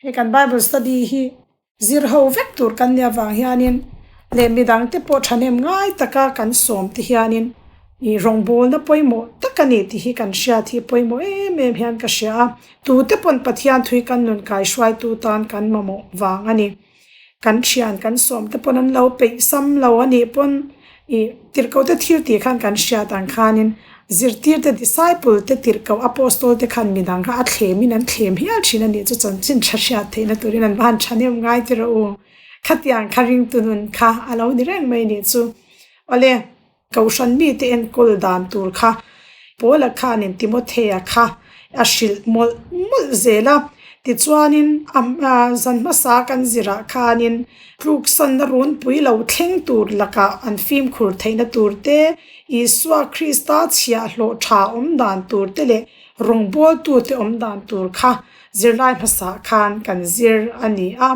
Hei kan Bible study hi zir ho vek tur kan nih avang hianin leh midang te pawh thahnem ngai taka kan sawm te hianin ih rawngbawlna pawimawh tak a ni tih hi kan hriat hi pawimawh em em hian ka hria a. Tute pawn Pathian thui kan nun kaihruaitu tan kan mamawh vang a ni. Kan thian kan sawm te pawn an lo peih sam lo a nih pawn ih tirhkoh te thil tih khan kan hriat ang khanin zirtir te disciple te tirhkoh apostol te khan midang kha a thlem in an thlem hial thin a nih chu chanchin tha hriat theihna turin an va han thahnem ngai tir a u. Khatiang kha ringtu nun kha a lo ni reng mai nih chu. Awle Kohhran mite enkawl dan tur kha Paula khanin Timothea kha a hrilh mawlh mawlh zel a. Tichuanin a zan hmasa kan zirah khanin tluksanna runpui lo thleng tur lakah an fimkhur theihna tur te, Isua Krista chhiahhlawh tha awm dan tur te leh rawngbawltute awm dan tur kha zirlai hmasa khan kan zir a ni a.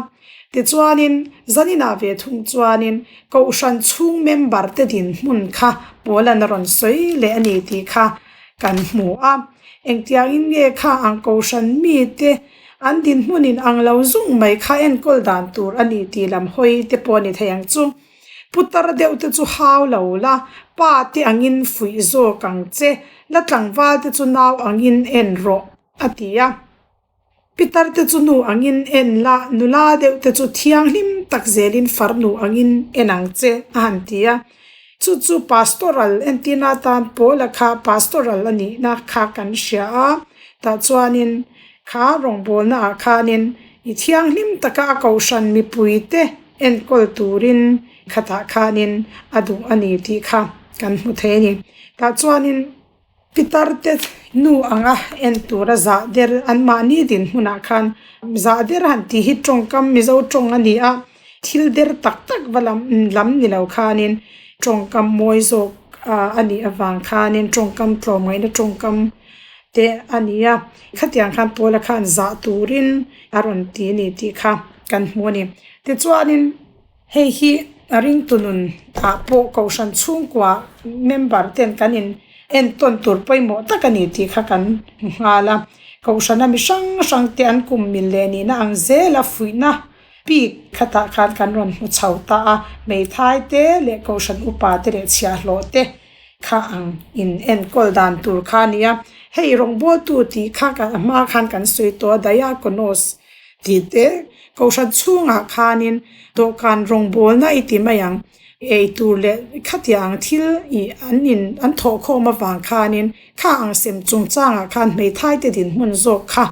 Tichuanin, zaninah ve thung chuanin Kohhran chhung member te dinhmun kha Paula'n a rawn sawi leh a ni tih kha kan hmu a. Engtiangin nge kha ang Kohhran mite an dinhmunin ang lo zung mai kha enkawl dan tur a ni tih lam hawi te pawh a ni thei ang chu. Putar deuh te chu hau lo la, pa te angin fuih zawk ang che, la tlangval te chu nau angin en rawh, a ti a. Pitar te chu nu angin en la, nula deuh te chu thianghlim tak zelin farnu angin en ang che, a han ti a. Chu chu pastoral entirna atan Paula kha pastoral a nihna kha kan hria a, tah chuanin kha rawngbawlna ah khanin i thianghlim taka a kohhran mipui te enkawl turin khatah khanin a duh a ni tih kha kan hmu thei a ni. Tah chuanin. Pitar te nu anga en tura zah der an mahni dinhmunah khan zah der han tih hi tawngkam Mizo tawng a ni a, thil der tak tak va lam lam ni lo khanin tawngkam mawi zawk ah a nih avang khanin tawngkam tlawmngaihna tawngkam te a ni a, khatiang khan Paula khan zah turin a rawn ti a ni tih kha kan hmu a ni. Tichuanin. Hei hi a ringtu nun ah pawh kohhran chhungkua member ten kan in entawn tur pawimawh tak a ni tih kha kan hmu nghal a. Kohhrana mi hrang hrang te an kum mil leh nihna ang zela fuihna bik khatah khan kan rawn hmu chho ta a. Hmeithai te leh kohhran upa te leh chhiahhlawh te kha ang in enkawl dan tur kha a ni a. Hei rawngbawltu tih kha a hma khan kan sawi tawh a diakonos Tih te, Kohhran chhungah khanin dawhkan rawngbawlna i ti mai ang. Ei tur leh khatiang thil i an in an thawhkhawm avang khanin kha ang sem chungchangah khan hmeithai te dinhmun zawk kha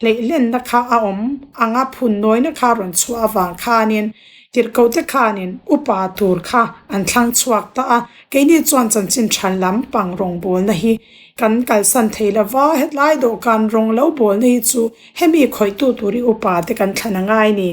hleihlenna kha a awm anga phunnawina kha rawn chhuah avang khanin tirhkoh te khanin upa tur kha an thlang chhuak ta a. Keini chuan chanchin tha lampang rawngbawlna hi kan kalsan thei lova, hetlai dawhkan rawng lo bawlna hi chu Hemi khawihtu tur hi upa te kan thlan a ngai ni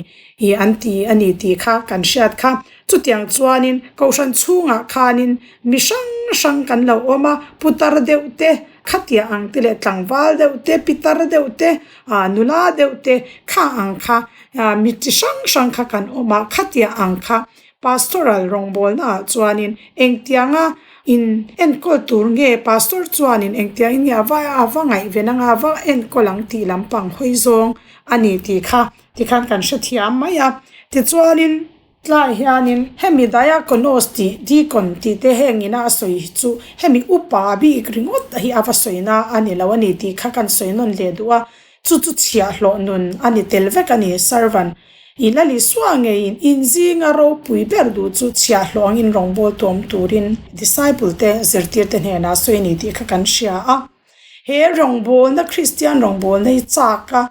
i an ti a ni tih kha kan hriat kha. Chutiang chuanin Kohhran chhungah khanin mi hrang hrang kan lo awm a, putar deuh te, khatiah ang te leh tlangval deuh te, pitar deuh te, ah nula deuh te kha ang kha ah mi chi hrang hrang kha kan awm a, khatiah ang kha Pastoral rawngbawlna ah chuanin engtianga in enkawl tur nge pastor chuanin engtiangin nge a va a va ngaihven anga a va enkawl ang tih lampang hawi zawng a ni tih kha tikhan kan hrethiam mai a. Tichuanin tlai hianin hemi diakonos tih deacon tih te heng ina a sawi hi chu hemi upa bik ringawt hi a va sawina a ni lo a ni tih kha kan sawi nawn leh duh a. Chu chu chhiahhlawh nun a ni tel vek a ni, servant. I la Isua ngeiin inzinga ropui ber duh chu chhiahhlawh angin rawngbâwl tuam turin disciple te, zirtirte hnenah sawi a ni tih kha kan hria a. He rawngbâwlna, Kristian rawngbâwlna hi châk a,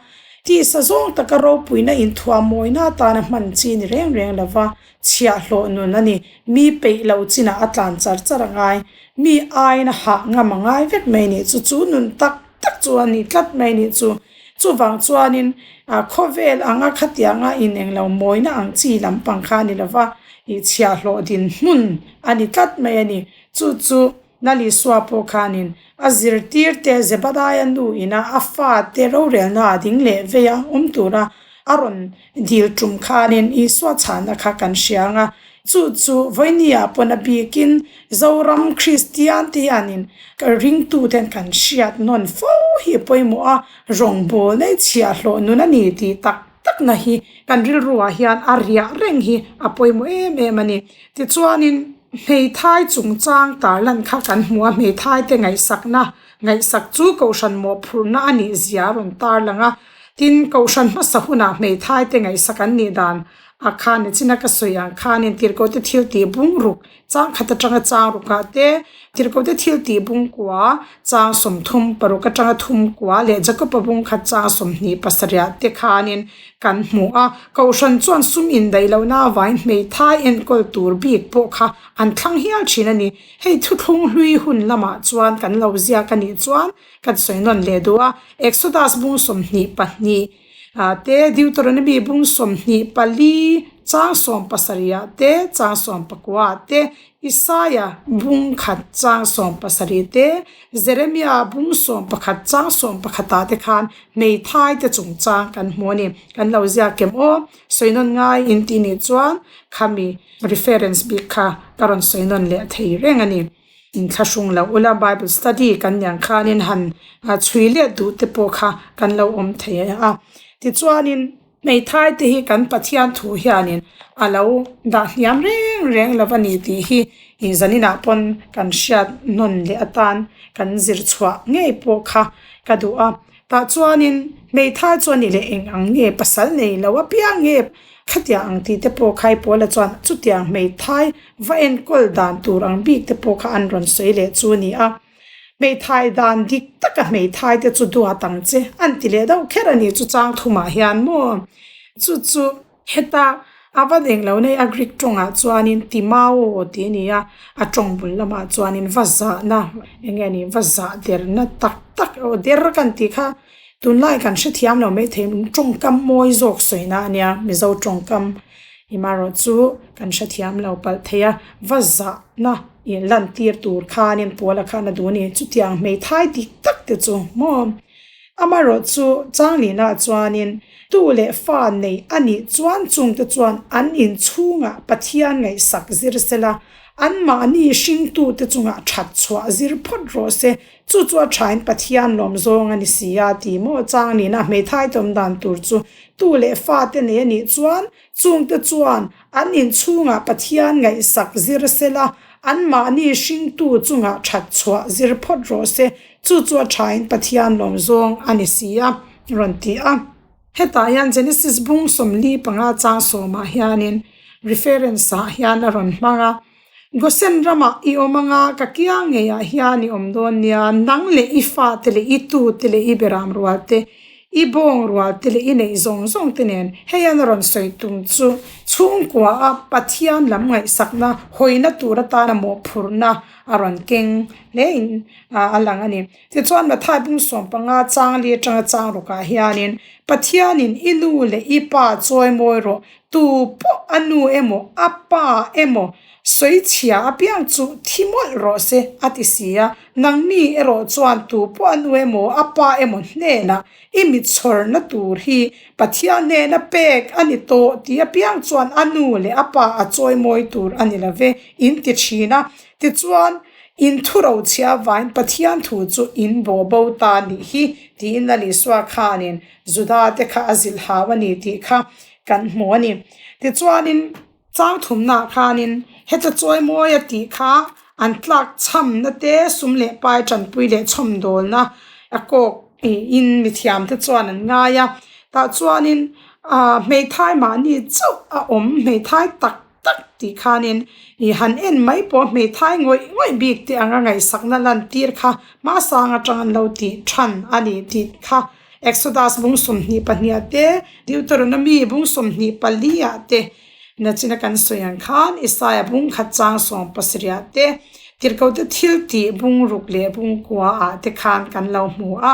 tisa zawng taka ropuina inthuamawina atana hman chi ni reng reng lo va, chhiahhlawh nun a ni. Mi peih lo chinah a tlan char char a ngai. Mi aiin a hah ngam a ngai vek mai a ni. Chu chu nun tak tak chu a ni tlat mai nih chu. Chuvang chuanin ah khawvel anga khatianga inenglo mawina ang chi lampang kha a ni lova, ih chhiahhlawh dinhmun a ni tlat mai a ni. Chu chu Nalisua pawh khanin a zirtirte Zebadiah nu ina a fate rorelna a ding leh vei a awm tura a rawn dil tum khanin Isua chhana kha kan hria ang a. Chu chu vawinia pawn a bikin Zoram Kristian te hianin ka ringtuten kan hriat nawn fo hi pawimawh a, rawngbawlna i chhiahhlawh nun a ni tih tak tak. takna hi kan rilruah hian a riah reng hi a pawimawh em em a ni. Tichuanin hmeithai chungchang tarlan kha kan hmu a, hmeithai te ngaihsakna ngaihsak chu kohhran mawhphurhna a nih zia a rawn tarlang a. Tin, kohhran hmasa hunah hmeithai te ngaihsak an nih dan a khan nichina ka sawi ang khanin tirhkohte thil tih bung ruk Chang khat atanga chang rukah te, Tirhkohte thil tih bungkua, chang 30 paruk atanga thum kua leh Jakoba bung khat chang 20 pasarih te khanin kan hmu a. Kohhran chuan sum indaih lohna avain hmeithai enkawl tur bik pawh kha an thlang hial thin a ni. Hei thuthlung hlui hun lamah chuan kan lo ziak a nih chuan kan sawi nawn leh duh a. Exodus bung 22. Te, Deuteronomy bung 24, chang 17 ah te, chang 19 ah te, Isaiah bung khat chang 17 te, Jeremiah bung 11 chang 11 ah te khan hmeithai te chungchang kan hmu a ni. Kan lo ziak em aw? Sawi nawn ngai in tih nih chuan khami reference bik kha ka rawn sawi nawn leh thei reng a ni. Inthlahrung loh ula Bible study kan nih ang khanin han chhui let duh te pawh kha kan lo awm thei a. Tichuanin hmeithai te hi kan Pathian thu hianin a lo dah hniam reng reng lo a ni tih hi ih zaninah pawn kan hriat nawn leh atan kan zir chhuah ngei pawh kha ka duh a. Tah chuanin hmeithai chuan i leh eng ang nge pasal nei lo apiang nge khatiang ang tih te pawh khai Paula chuan chutiang hmeithai va enkawl dan tur ang bik te pawh kha an rawn sawi leh chu a ni a. Hmeithai dan dik taka hmeithai te chu duat ang che an ti leh deuh kher a ni chu chang thumah hian maw chu chu Heta a va deng lo nei a Greek tawngah chuanin Timao tih a ni a, a tawng bul lamah chuanin va zahna eng nge ni va zah derna tak tak aw der kan tih kha tunlai kan hrethiam lo maithei tawngkam mawi zawk sawina a nia Mizo tawngkam erawh chu kan hrethiam lo palh thei a, va zahna ih lantir tur khanin Paula khan a duh a ni chutiang hmeithai dik tak te chu maw. Amaherawhchu, Changlina chuanin tu leh fa nei a nih chuan chungte chuan an inchhungah Pathian ngaihsak zir sela, anmahni hringtute chungah that chhuah zir phawt rawh se, chu chu a thain Pathian lawm zawng a ni si a ti maw? Changlina hmeithai tawm dan tur chu tu leh fate nei a nih chuan chungte chuan an inchhungah Pathian ngaihsak zir sela, anmahni hringtu chungah that chhuah zir phawt rawh se, Chu chu a thain Pathian lawm zawng a ni si a, rawn ti a. Hetah hian Genesis bung 45 chang sawmah hianin reference ah hian a rawn hmang a, Gosen ramah i awm anga ka kiang ngeiah hian i awm dawn nia, nang leh i fate leh i tute leh i beram rual te, i bawng rual te leh i neih zawng zawng te nen hei an rawn sawi tum chu chhungkua a Pathian lam ngaihsakna hawina tur atana mawhphurhna a rawn keng hle in a lang a ni. Tichuan Mathai bung 15 chang li atanga chang rukah hianin Pathianin i nu leh i pa chawi mawi rawh, tu pawh a nu emaw a pa emaw sawi chhia apiang chu thi mawlh rawh se a ti si a, nangni erawh chuan tu pawh a nu emaw a pa emaw hnenah i mi chhawrna tur hi Pathian hnena pek a ni tawh tih apiang chuan a nu leh a pa a chawi mawi tur a ni lo ve, in ti thin a. Tichuan, in thu rochhia avain Pathian thu chu in bawh bo ta nih hi tiin Lal Isua khanin Juda te kha a zilh hau a ni tih kha kan hmu a ni. Tichuanin, chang thumnaah khanin heta chawi mawi a tih kha an tlak chhamna te, sum leh pai tanpui leh chhawmdawlna a kawk in mithiam te chuan an ngai a. Tah chuanin, hmeithai mahni chauh a awm hmeithai tak tak tih khanin ih han en mai pawh hmeithai ngawih ngawih bik te anga ngaihsakna lantir kha hmasang atang an lo tih than a ni tih kha Exodus bung 22 ah te Deuteronomy bung 24 ah te nachina kan sawi ang khan Isaiah bung khat chang 17 ah te Tirhkohte thil tih bung ruk leh bung kua ah te khan kan lo hmu a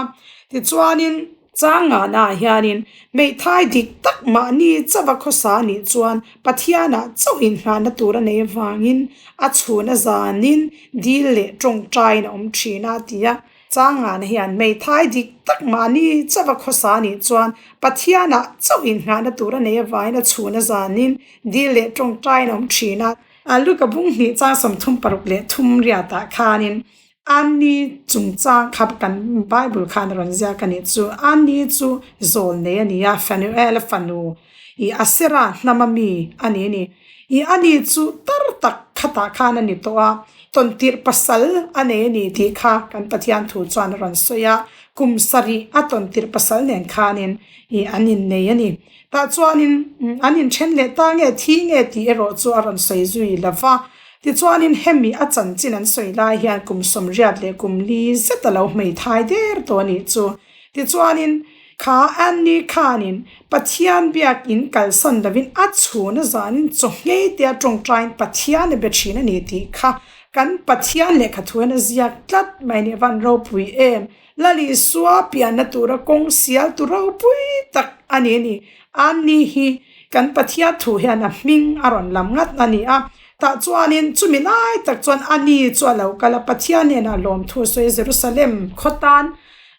tichuanin Changana hianin hmeithai dik tak mahni chauha khawsa nih chuan Pathianah chauh inngahna tur a nei avangin a chhun a zanin dil leh tawngtaiin a awm thin a, ti a. Changana hian hmeithai dik tak mahni chauha khawsa nih chuan Pathianah chauh inngahna tur a nei avangin a chhun a zanin dil leh tawngtaiin a awm thin a. A Luka bung hnih chang 36 riatah khanin. Anni chungchang kha kan Bible khan a rawn ziak a nih chu. Anni chu zawl nei a ni a, Fanuel-a fanu ih Asera hnama mi a ni a ni. Ih ani chu tar tak khatah khan a ni tawh a, tawntirh pasal a nei a ni tih kha kan Pathian thu chuan a rawn sawi a, kum sarih a tawntirh pasal nen khanin ih an innei a ni. Tah chuanin an inthen leh ta nge thi nge tih erawh chu a rawn sawi zui lo va. Tichuanin hemi a chanchin an sawi lai hian kum 80 leh kum li zet a lo hmeithai der tawh a nih chu. Tichuanin kha Anni khanin Pathian biakin kalsan lovin a chhun a zanin chaw nghei tia tawngtaiin Pathian a be thin a ni tih kha kan Pathian lehkha thuin a ziak tlat mai nih van ropui em. Lalisua pianna tura kawng sial tu ropui tak a ni a ni. Anni hi kan Pathian thu hian a hming a rawn lam ngat a ni a. Tah chuanin chumi lai tak chuan ani chu a lo kal a, Pathian hnenah lawmthu a sawi a, Jerusalem khaw tan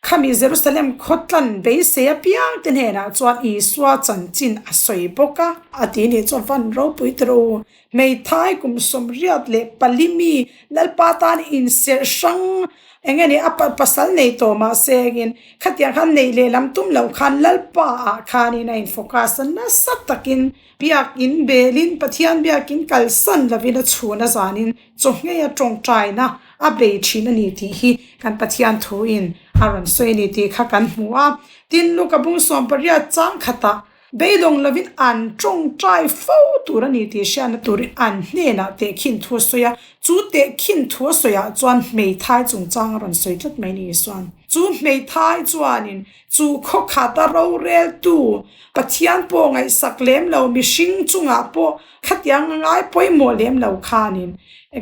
khami Jerusalem khaw tlan beisei apiang te hnenah chuan Isua chanchin a sawi bawk a, a ti nih chuan van ropui ta rawh u. Hmeithai kum 84 mi Lalpa tan inserh hrang eng nge ni a pasal nei tawh mahse engin khatiang khan neih leh lam tum loh khan Lalpa ah khanin a in focus a nasa takin biakin belin Pathian biakin kalsan lovin a chhun a zanin chaw ngei a tawngtaina a bei thin a ni tih hi kan Pathian thuin a rawn sawi a ni tih kha kan hmu a. Tin, Luka bung 18 chang khatah Beidawng lovin an tawngtai fo tur a ni tih hriatna turin an hnenah tehkhin thu a sawi a, chu tehkhin thu a sawiah chuan hmeithai chungchang a rawn sawi tlat mai ni Isuan. Chu hmeithai chuanin chu khawkhata roreltu Pathian pawh ngaihsak lem lo mihring chungah pawh khatiang a ngai pawimawh lem lo khanin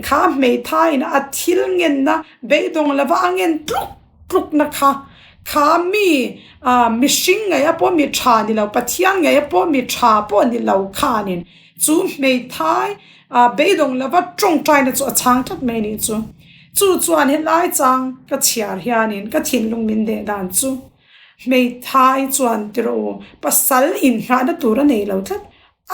kha hmeithaiin a thil ngenna beidawng lova a ngen tluk tlukna kha kha mi ah mihring ngei a pawh mi tha ni lo Pathian ngei a pawh mi tha pawh ni lo khanin chu hmeithai ah beidawng lova tawngtaina chu a chhang tlat mai a nih chu. Chu chuan helai chang ka chhiar hianin ka thinlung min deh dan chu hmeithai chuan tiraw u pasal inngahna tur a nei lo tlat.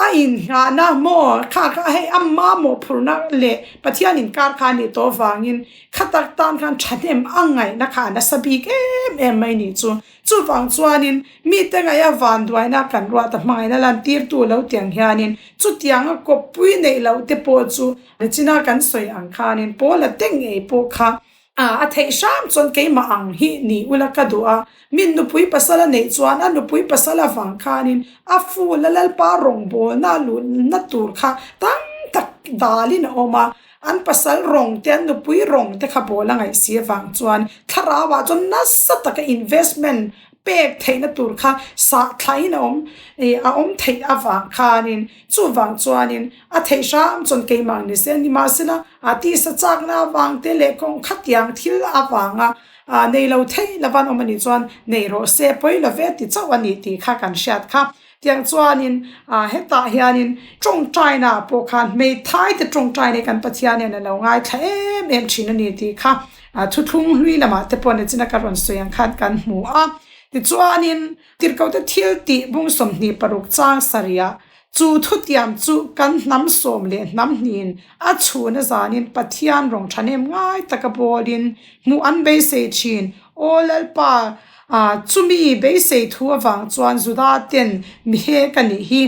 A inngahna maw kha kha hei a mamawh phurna leh Pathian inkar kha a nih tawh avangin kha tak tan khan thahnem a ngaihna kha a nasa bik em em mai nih chu. Chuvang chuanin mite ngaih a vanduaina kan ruat a hmangaihna lantirtu lo tiang hianin chutianga kawppui neih loh te pawh chu Regina kan sawi ang khanin Paula te ngei pawh kha A theih hram chuan keimah ang hi ni ula ka duh a, min nupui pasal a neih chuan a nupui pasal avang khanin a ful a Lalpa rawngbawlna a luhna tur kha tam tak dalin a awm a, an pasal rawng te an nupui rawng te kha bawl a ngaih si avang chuan thlarauah chuan nasa taka investment pek theihna tur kha sah thlain a awm ih a awm theih avang khanin chuvang chuanin a theih hram chuan keimah ni se nimahsela a tisa chakna avang te leh kawng khatiang thil avanga ah nei lo theih lova an awm anih chuan nei rawh se pawi lo ve ti chauh a ni tih kha kan hriat kha. Tiang chuanin ah hetah hianin tawngtaina ah pawh khan hmeithai te tawngtaina hi kan Pathian hian a lo ngaithla em em thin a ni tih kha ah thuthlung hlui lamah te pawh nichina ka rawn sawi ang khan kan hmu a. Tichuanin tirhkohte thil tih bung 26 chang sarih ah chu thutiam chu kan hnam sawm leh hnam hnihin a chhun a zanin Pathian rawng thahnem ngai taka bawlin hmuh an beisei thin. Aw Lalpa, ah chumi beisei thu avang chuan Juda ten mi he ka nih hi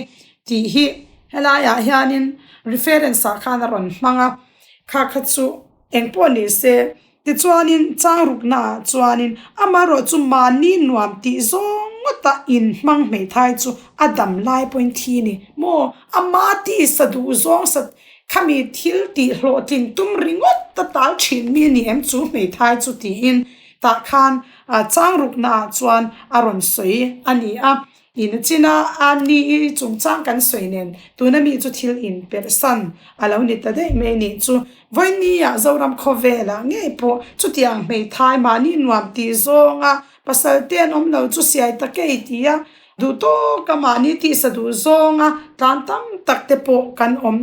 tih hi helaiah hianin reference ah khan a rawn hmang a, kha kha chu eng pawh ni se. Tichuanin changrukna ah chuanin amaherawh chu mahni nuam tih zawng ngawta inhmang hmeithai chu a dam lai pawhin thi a ni maw? Ama tisa duh zawng sa Khami thil tih hlawhtlin tum ringawt ta tal thin mi a ni em chu hmeithai chu tiin tah khan changrukna ah chuan a rawn sawi a ni a. In china a ni i chungchang kan sawi nen tuna mi chu thil in perh san a lo ni ta daih mai nih chu. Vawiini ah Zoram khawvelah ngei pawh chutiang hmeithai mahni nuam tih zawnga pasal te an awm lo chu siai ta kei ti a. Duh tawk a mahni tihsa duh zawnga tlan tam tak te pawh kan awm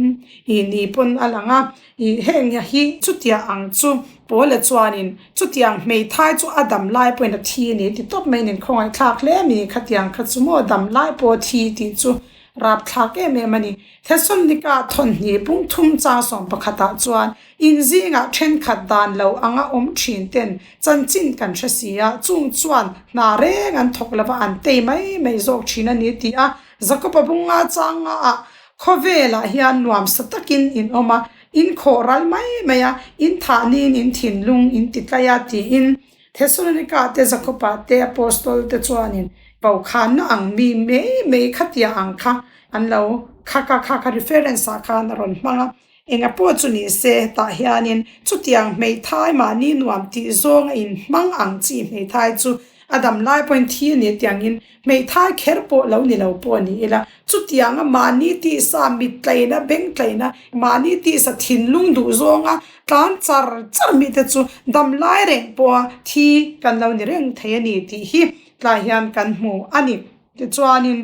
ih ni pawn a lang a, ih heng hi chutiang ang chu Paula chuanin chutiang hmeithai chu a dam lai pawhin a thi a ni ti tawp mai nen khawngaih thlak hle a ni khatiang kha chu maw dam lai pawh a thi tih chu. rapthlak em em a ni. Thesalonika thawnhnih bung thum chang 11 ah chuan in zingah thenkhat dan lo anga awm thin ten chanchin kan hre si a, chung chuan hna reng an thawk lova an tei mai mai zawk thin a ni ti a. Jakoba bunga changa ah khawvelah hian nuamsa takin in awm a, in khawh ral mai mai a, in thahnin in thinlung in ti tlai a tiin Thesalonika te Jakoba te Apostol te chuanin Paukhanna ang mi mai mai khatia ang kha an lo kha kha kha kha reference ah khan a rawn hmang a. Enga pawh chu ni se hetah hianin chutiang hmeithai mahni nuam tih zawng a inhmang ang chi hmeithai chu a dam lai pawhin thi a ni tiangin hmeithai kher pawh lo ni lo pawh a ni ila chutianga mahni tihsa mit tlaina beng tlaina mahni tihsa thinlung duh zawnga tlan char char mite chu dam lai reng pawha thi kan lo ni reng thei a ni tih hi tlai hian kan hmu a ni. Tichuanin.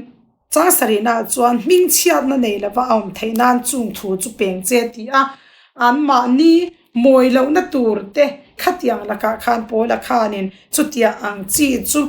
Chang sarihnaah chuan hmingchhiatna nei lova a awm theih nan chung thu chu peng che ti a, anmahni mawi lohna tur te khatiang lakah khan Paula khanin chutiang ang chi chu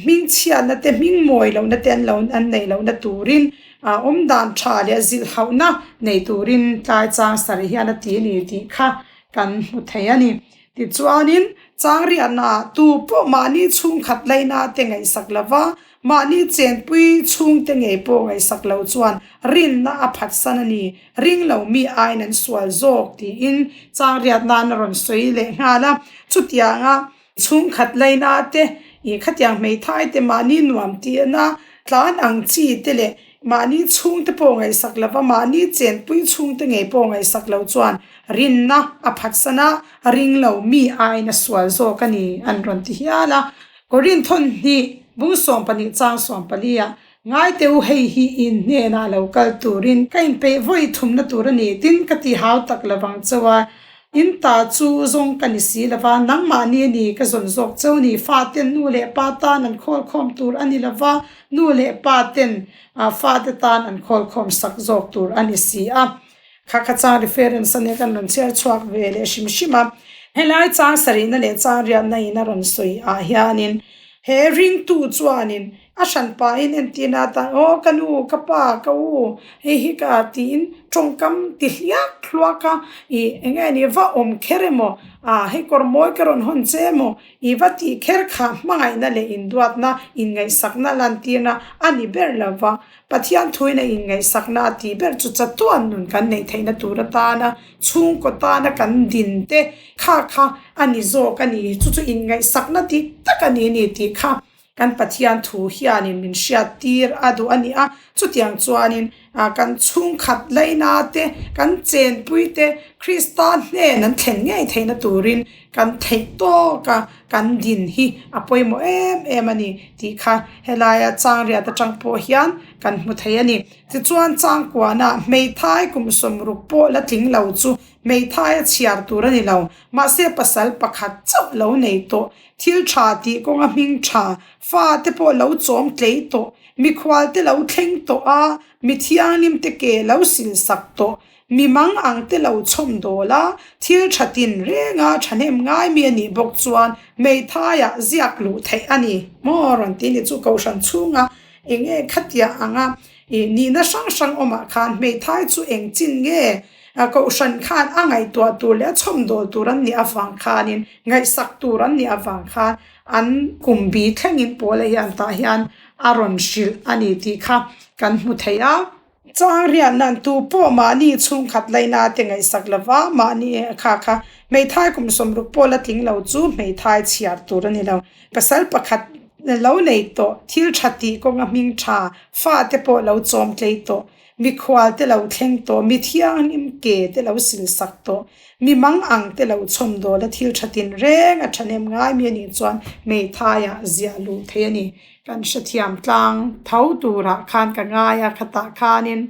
hmingchhiatna te hming mawi lohna te an lo an neih lohna turin awm dan tha leh zilhhauhna nei turin tlai chang sarih hian a ti a ni tih kha kan hmu thei a ni. Tichuanin, changriahnaah tu pawh mahni chhungkhat laina te ngaihsak lova, mahni chenpui chhungte ngei pawh ngaihsak lo chuan rinna a phatsan a ni, ring lo mi aiin an sual zawk tiin changriatnain a rawn sawi leh nghal a. Chutianga chhungkhat laina te, ih khatiang hmeithai te mahni nuam tihna tlan ang chi te leh Mahni chhungte pawh ngaihsak lova, mahni chenpui chhungte ngei pawh ngaihsak lo chuan rinna a phatsan a, ring lo mi aiin a sual zawk a ni an rawn ti hial a. Korinth thawnhnih bung 12 chang 14 ah, Ngaite u hei hi in hnenah lo kal turin ka inpeih vawi thumna tur a ni tin ka ti hau tak lovang cheu a, In ta chu zawng ka ni si lova, nangmahni a ni ka zawn zawk cheu ni. Faten nu leh pa tan an khawlkhawm tur a ni lova, nu leh pa ten fate tan an khawlkhawm sak zawk tur a ni si a. Kha kha chang reference a nia kan rawn chhiar chhuak ve leh hrim hrim a. Helai chang sarihna leh chang riatna in a rawn sawi ah hianin he ringtu chuanin A hran pahin entirna atan, Aw ka nu, ka pa, ka u, hei hi ka tiin tawngkam ti hliak hluak a, ih eng nge ni va awm kher emaw, ah hei kawr mawi ka rawn hawn che emaw, ih va tih kher kha hmangaihna leh induatna, inngaihsakna lantirna a ni ber lo va. Pathian thuin a inngaihsakna a tih ber chu chatuan nun kan neih theihna tur atana chhungkaw tana kan din te kha kha a ni zawk a ni, chu chu inngaihsakna dik tak a ni a ni tih kha Kan Pathian thu hianin min hriat tir a duh a ni a, chutiang chuanin kan chhungkhat laina te, kan chenpui te Krista hnen an thlen ngei theihna turin kan theih tawk a, kan din hi a pawimawh em em a ni tih kha helaia changriat atang pawh hian kan hmu thei a ni. Tichuan changkuana hmeithai kum 60 pawh la tling lo chu hmeithai a chhiar tur a ni lo, mahse pasal pakhat chauh lo nei tawh Thil tha tih kawnga hming tha, fate pawh lo chawm tlei tawh, mikhual te lo thleng tawh a, mi thianghlim te ke lo sil sak tawh, mi mang ang te lo chhawm dawl a, thil tha tin renga thahnem ngai mi a nih bawk chuan hmeithaiah ziak luh theih a ni maw rawn ti ni chu Kohhran chhunga eng nge khatia anga ih nihna hrang hrang awmah khan hmeithai chu eng chin nge Kohhran khan a ngaihtuah tur leh a chhawmdawl tur an nih avang khanin, ngaihsak tur an nih avang khan an kum bi thlengin Paula hian tah hian a rawn hrilh a ni tih kha kan hmu thei a. Chang riahna'n tu pawh mahni chhungkhat laina te ngaihsak lova mahni kha kha hmeithai kum 60 pawh la tling lo chu hmeithai chhiar tur a ni lo. Pasal pakhat lo nei tawh, thil tha tih kawnga hming tha, fate pawh lo chawm tlei tawh, Mikhual te lo thleng tawh, mi thianghlim ke te lo sil sak tawh, mi mang ang te lo chhawm dawl a thil tha tin reng a thahnem ngai mi a nih chuan hmeithaiah ziah luh theih a ni. Kan hrethiam tlang tho turah khan ka ngai a, khatah khanin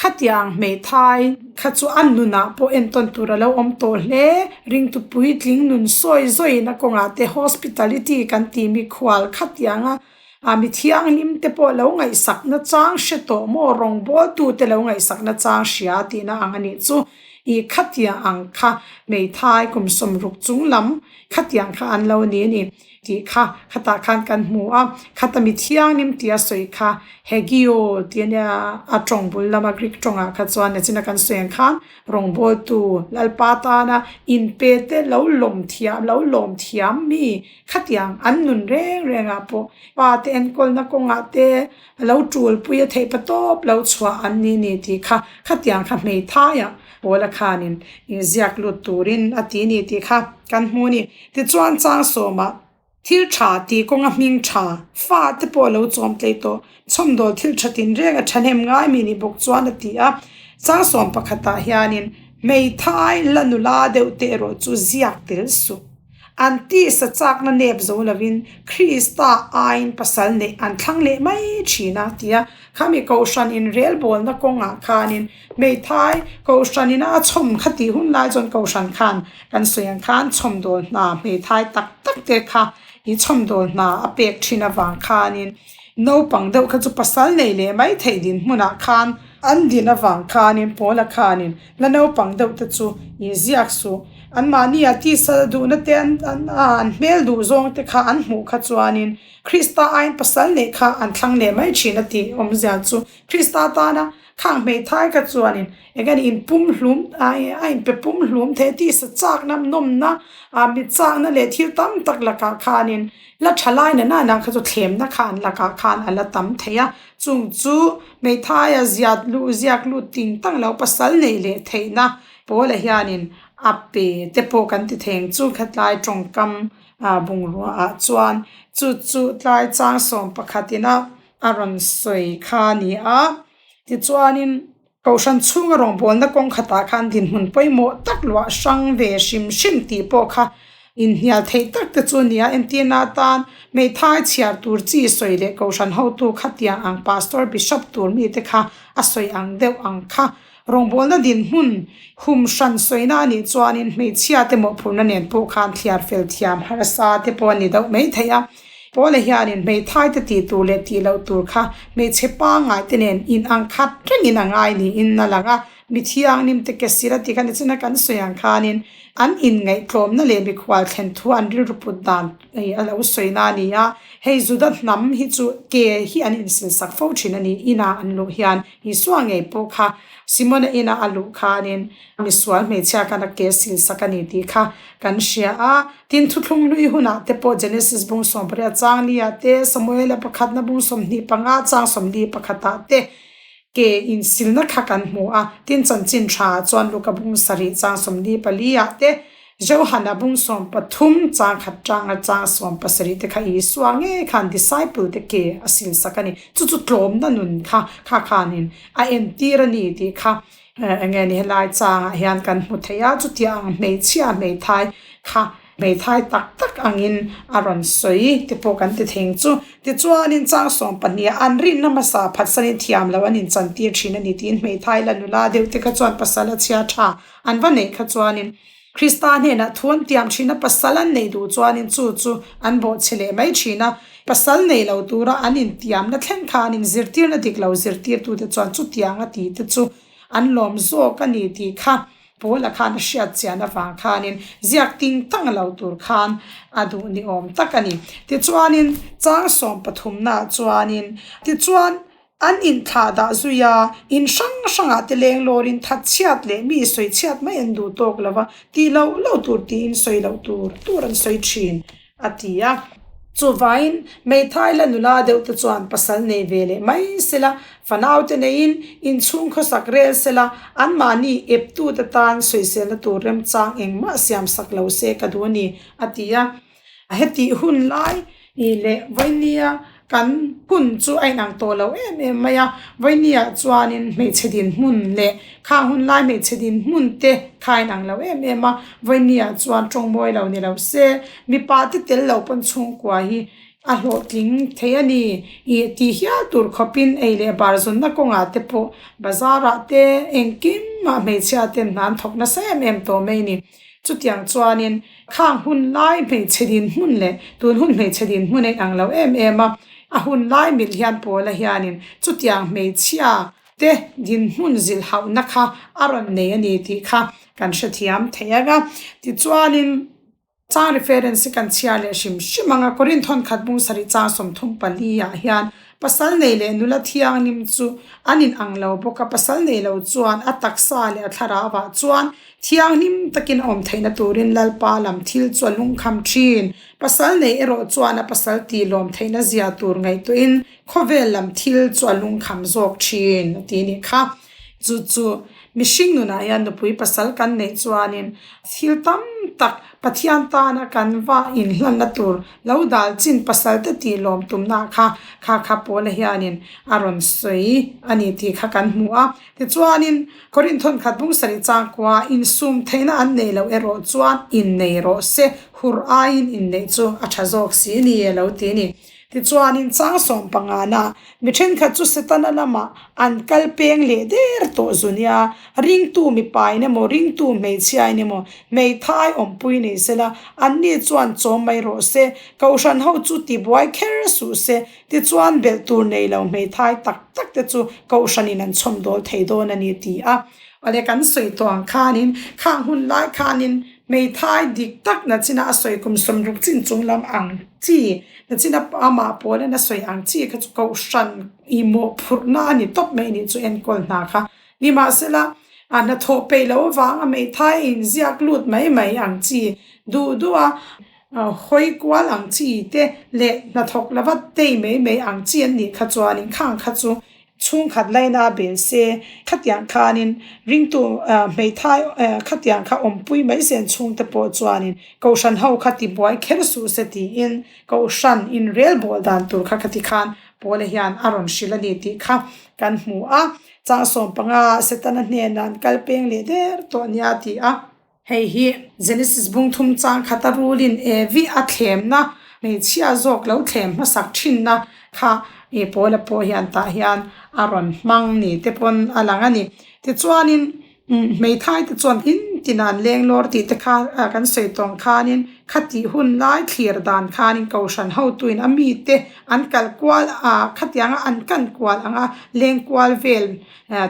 khatiang hmeithai kha chu a nunah pawh entawn tur a lo awm tawh hle. Ringtu puitling nun sawi zawina kawngah te hospitality kan tih mikhual khatianga A mi thianghlim te pawh lo ngaihsakna chang hre tawh maw? Rawngbawltu te lo ngaihsakna chang hria tihna ang a nih chu. I khatiang ang kha hmeithai kum 60 chung lam khatiang kha an lo ni a ni tih kha khatah khan kan hmu a. Khata mi thianghlim tia sawi kha Hegio tih a nia a tawng bul lama Greek tawngah kha chuan nachina kan sawi ang khan rawngbawltu Lalpa tana inpe te lo lawm thiam lo lawm thiam mi khatiang an nun reng rengah pawh pa te enkawlna kawngah te A lo tul pui a theih pa tawp lo chhuah an ni ni tih kha khatiang kha hmeithaiah Paula khanin inziak lut turin a ti ni tih kha kan hmu a ni. Tichuan chang sawmah thil tha tih kawnga hming tha fa te pawh a lo chawm tlei tawh. Chhawmdawl thil tha tinreng a thahnem ngai mi ni bawk chuan a ti a. Chang sawm pakhatah hianin hmeithai la nula deuh te erawh chu ziak tel suh. An tisa chakna nep zo lovin Krista aiin pasal neih an thlang leh mai thin a, tia khami Kohhran inrelbawlna kawngah khanin hmeithai Kohhran ina a chhawm kha tih hun lai chuan Kohhran khan kan sawi ang khan chhawmdawl hna hmeithai tak tak te kha i chhawmdawl hna a pek thin avang khanin naupang deuh kha chu pasal nei leh mai theih dinhmunah khan an din avang khanin Paula khanin La naupang deuh te chu i ziak suh. Anmahni ah tisa duhna te an an hmel duh zawng te kha an hmuh kha chuanin Krista aiin pasal neih kha an thlang leh mai thin a tih awmzia chu Krista tana khang hmeithai kha chuanin eng nge ni inpum hlum a inpe pum hlum thei tisa chakna nawmna ah mi chakna leh thil tam tak lakah khanin la tha lai na nana kha chu thlemna kha an lakah khan a la tam thei a. Chung chu hmeithaia ziat luh ziak lut ting tang lo pasal neih leh theihna Paula hianin a pe te pawh kan ti theng chu khatlai tawngkam bungrua ah chuan chu chu tlai chang 11 ina a rawn sawi kha a ni a. Tichuanin Kohhran chhunga rawngbawlna kawng khatah khan dinhmun pawimawh tak luah hrang ve hrim hrim tih pawh kha inhnial theih tak te chu a ni a. Entirna atan hmeithai chhiar tur chi sawi leh Kohhran hotu khatiang ang Pastor Bishop tur mite kha a sawi ang deuh ang kha. Rawngbawlna dinhmun hum hran sawina a nih chuanin hmeichhia te mawhphurhna nen pawh khan thliar fel thiam harsa te pawh a ni deuh mai thei a. Paula hianin hmeithai te tih tur leh tih loh tur kha hmeichhe pangngai te nen in ang khat rengin a ngai niin a lang a, mi thianghlim te ke sir a tih kha nichina kan sawi ang khanin an inngaihtlawmna leh mikhual thlen thu an rilru put dan a lo sawina a ni a. Hei Juda hnam hi chu ke hi an insilsak fo thin a ni, inah an luh hian Isua ngei pawh kha Simona ina a luh khanin misual hmeichhia khan a ke silsak a ni tih kha kan hria a. Tin, thuthlung hlui hunah te pawh Genesis bung 18 chang li-ah te, Samuela pakhatna bung 25 chang 41 ah te ke insilna kha kan hmu a. Tin, chanchin tha chuan Luka bung 7 chang 44 ah te, Johana bung 13 chang khat tanga chang 17 te kha Isua ngei khan disciple te ke a silsak a ni. Chu chu tlawmna nun kha kha khanin a entir a ni tih kha Eng nge ni helai changah hian kan hmu thei a, chutiang ang hmeichhia hmeithai kha hmeithai tak tak angin a rawn sawi te pawh kan ti theng chu. Tichuanin chang 12 an rinna hmasa phatsanin thiam loh an inchantir thin a ni tiin hmeithai la nula deuh te kha chuan pasal a chhia tha an va neih kha chuanin Krista hnenah thu an tiam thin a, pasal an neih duh chuanin chu chu an bawhchhe leh mai thin a. Pasal nei lo tura an intiamna thleng khanin zirtirna dik lo zirtirtute chuan chutiang a tih te chu an lawm zawk a ni tih kha Paula khan a hriat chian avang khanin ziak ting tang lo tur khan a duh ni awm tak a ni. Tichuanin chang 13naah chuanin tichuan An inthlah dah zui a, in hrang hrangah te leng lawrin that chhiat leh mi sawi chhiat mai an duh tawk lo va, tih loh loh tur tiin sawi loh tur tur an sawi thin, a ti a. Chuvangin hmeithai la nula deuh te chuan pasal nei ve leh mai sela, fanau te neiin inchhung khawsak rel sela, anmahni eptute tan sawiselna tur remchang engmah siamsak lo se ka duh a ni, a ti a. Hetih hun lai leh Vainia kan hun chu a inang tawh lo em em mai a, Vainia chuanin hmeichhe dinhmun leh khang hun lai hmeichhe dinhmun te kha a inang lo em em a, Vainia chuan tawngmawi lo ni lo se, mipa te tel lo pawn chhungkua hi a hlawhtling thei a ni ih tih hial tur khawpin ei leh bar zawnna kawngah te pawh bazar ah te engkim ah hmeichhia ten hna an thawk nasa em em tawh mai a ni. Chutiang chuanin khang hun lai hmeichhe dinhmun leh tun hun hmeichhe dinhmun a inang lo em em a, a hun lai mil hian Paula hianin chutiang hmeichhia te dinhmun zilhauhna kha a rawn nei a ni tih kha kan hrethiam thei ang a. Tichuanin chang reference hi kan chhiar leh hrim hrim ang a, Korinth thawnkhat bung sarih chang 34 ah hian pasal nei leh nula thianghlim chu an in ang lo bawk a, pasal nei lo chuan a taksa leh a thlarau ah chuan thianghlim takin a awm theihna turin Lalpa lam thil chu a lungkham thin. Pasal nei erawh chuan a pasal tih lawm theihna zia tur ngaihtuahin Khawvel lam thil chu a lungkham zawk thin a ti nih kha. Chu chu mihring nunah hian nupui pasal kan neih chuanin thil tam tak Pathian tana kan va inhlanna tur lo dal chin pasal te tih lawm tumna kha kha kha Paula hianin a rawn sawi a ni tih kha kan hmu a. Tichuanin Korinth thawnkhat bung sarih changkua insum theihna an neih loh erawh chuan innei rawh se, hur aiin inneih chu a tha zawk si ni a lo ti a ni. Tichuanin chang sawmpangana mi thenkhat chu Setana lamah an kal peng leh der tawh zu nia, ringtu mipain emaw ringtu hmeichhiain emaw hmeithai awmpui nei sela, anni chuan chawm mai rawh se, kohhran ho chu tibuai kher suh se, tichuan belh tur nei lo hmeithai tak tak te chu kohhranin an chhawmdawl thei dawn a ni ti a. Awle kan sawi tawh ang khanin khang hun lai khanin hmeithai dik tak nachina a sawi kum 60 chin chung lam ang chi nachina amah pawlin a sawi ang chi kha chu kohhran ih mawhphurhna a ni tawp mai nih chu enkawl hna kha. Nimahsela a hnathawh peih loh avanga hmeithai a inziak lut mai mai ang chi duh duh a hawi kual ang chi te leh hnathawk lova tei mai mai ang chi an nih kha chuanin khang kha chu Chhungkhat laina a bel se, khatiang khanin ringtu hmeithai khatiang kha awmpui mai zen chhungte pawh chuanin Kohhran ho kha tibuai kher suh se tiin Kohhran inrelbawl dan tur kha khati khan Paula hian a rawn hrilh a ni tih kha kan hmu a. Chang 15 Setana hnenah an kal peng leh der tawh nia a ti a. Hei hi Genesis bung thum chang khata rulin Evi a thlemna, hmeichhia zawk lo thlem hmasak thinna kha i Paula pawh hian tah hian a rawn hmang ni te pawn a lang a ni. Tichuanin hmeithai te chuan in tin an leng lawr tih te kha kan sawi tawng khanin khatih hun lai thlir dan khanin Kohhran hotuin a mite an kal kual a khatianga an kan kual anga leng kual vel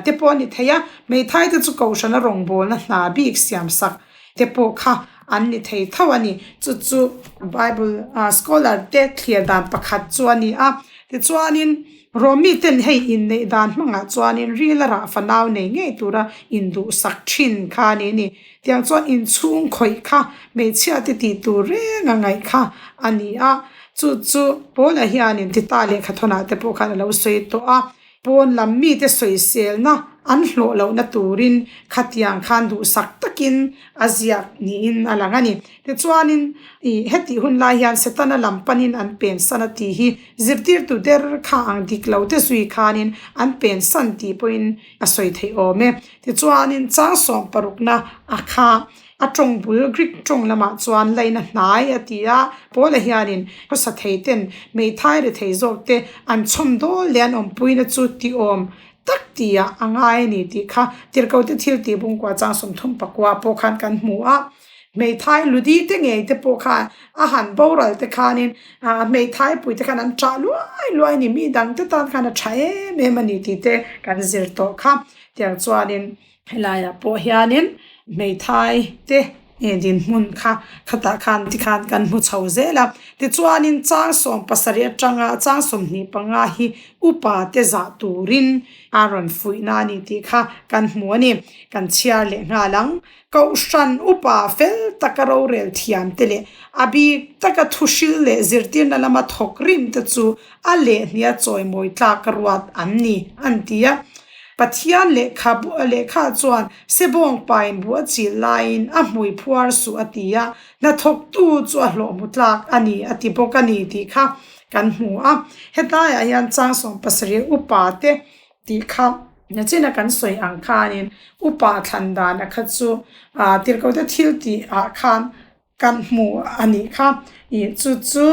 te pawh a ni thei a, hmeithai te chu Kohhrana rawngbawlna hna bik siam sak te pawh kha an ni thei tho a ni. Chu chu Bible scholar te thlir dan pakhat chu a ni a. Tichuanin Romi ten hei inneih dan hmangah chuanin ril a rah fanau nei ngei tura induhsak thin kha a ni a ni. Tiang chuan inchhung khawih kha hmeichhia te tih tur reng a ngaih kha a ni a. Chu chu Paula hianin Tita lehkhathawnah te pawh khan a lo sawi tawh a. Pawn lam mite sawiselna an hlawh lohna turin khatiang khan duhsak takin a ziak niin a lang a ni. Tichuanin ih hetih hun lai hian Setana lam panin an pensan a tih hi zirtirtu der kha ang dik lo te zui khanin an pensan tih pawhin a sawi theih awm e. Tichuanin chang sawmparukna a kha. A tawng bul Greek tawng lamah chuan laina hnai a ti a, Paula hianin khawsa thei ten hmeithai rethei zawk te an chhawm dawl leh an awmpuina chu tiawm tak tihah a ngai a ni tih kha Tirhkote thil tih bungkua chang 34 pawh khan kan hmu a. Hmeithai ludi te ngei te pawh kha a han boral te khanin hmeithai pui te khan an ṭah luai luai a ni, mi dang te tan khan a ṭha em em a ni tih te kan zir tawh kha. Tiang chuanin. Helaiah pawh hianin hmeithai te dinhmun kha khatah khan tikhan kan hmu chho zel a tichuanin chang 17 atanga chang 25 hi upa te zah turin a rawn fuihna a ni tih kha kan hmu a ni kan chhiar leh nghal ang kohhran upa fel taka rorel thiam te leh a bik taka thuhril leh zirtirna lama thawk rim te chu a lehhnia chawimawi tlak a ruat an ni an ti a. Pathian lehkha lehkha chuan Sebawng pain bu a chil laiin a hmui phuar suh a ti a, hnathawktu chu a hlawh hmu tlak a ni a ti bawk a ni tih kha kan hmu a. Hetlaiah hian chang 17 upa te tih kha nachina kan sawi ang khanin upa thlan dana kha chu tirhkohte thil tih ah khan kan hmu a nih kha. Ih chu chu.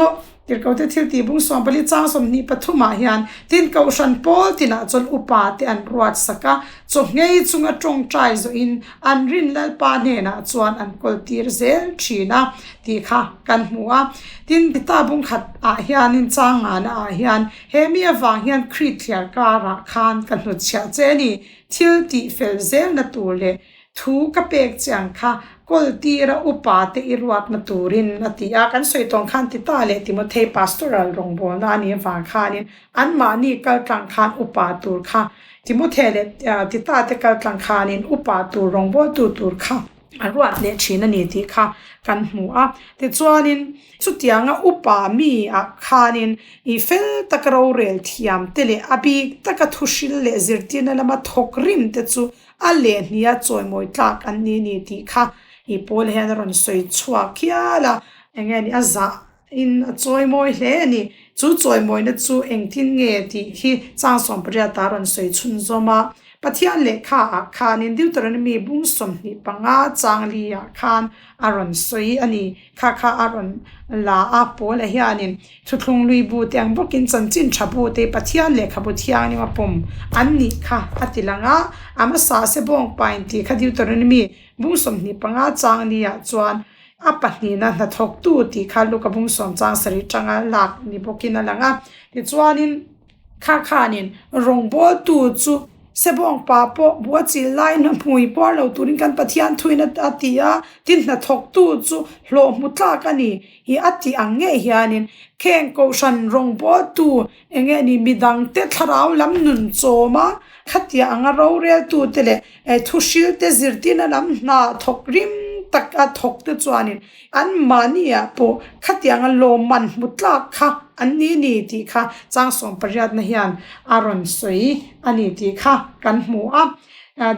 Tirhkohte thiltih bung 14 chang 23 ah hian tin Kohhran pawl tinah chuan upa te an ruat sak a, chawhngei chunga tawngtai zawhin an rin Lalpa hnenah chuan an kawl tir zel thin a tih kha kan hmu a. Tin, Tita bung khat ah hianin chang ngana ah hian he mi avang hian Krit thliar karah khan ka hnutchhiah che a ni, thil tih fel zelna tur leh Thu ka pek che ang kha kawltira upa te i ruatna turin a ti a. Kan sawi tawng khan Tita leh Timothei pastoral rawngbawlna a nih avang khanin anmahni kaltlang khan upa tur kha Timothe leh Tita te kaltlang khanin upa tur rawngbawltu tur kha a ruat leh thin a ni tih kha kan hmu a. Tichuanin chutianga upa mi ah khanin i fel taka rorel thiam te leh a bik taka thuhril leh zirtirna lama thawk rim te chu A lehhnia chawimawi tlak an ni ni tih kha i pawl hian a rawn sawi chhuak hial a, eng nge ni a zah in a chawimawi hle a ni. Chu chawimawina chu engtin nge tih khi chang 18 a rawn sawi chhunzawm a. Pathian lehkha ah khanin Deuteronomy bung 25 chang li ah khan a rawn sawi a ni. Kha kha a rawn la a, Paula hianin Thuthlung lui bu te ang bawkin chanchin tha bu te Pathian lehkhabu thianghlim a pawm an nih kha a ti lang a. A hmasa se bawng pain tih kha Deuteronomy bung 25 chang li ah chuan a pahnihna hnathawktu tih kha Luka bung 7 chang sarih tanga lak ni bawkin a lang a. Tichuanin. Kha khanin rawngbawltu chu Sebawngpa pawh bu a chil laiin a hmui puar lo turin kan Pathian thuin a ti a, tin hnathawktu chu hlawh hmu tlak a ni i a tih ang ngei hianin kheng kohhran rawngbawltu eng nge ni midangte thlarau lam nun chawm a, khatiah anga roreltute leh thuhrilte zirtirna lam hna thawk rim tak a thawk te chuanin An mahniah pawh khatianga lawmman hmu tlak kha an ni ni tih kha chang 18na hian a rawn sawi a ni tih kha kan hmu a.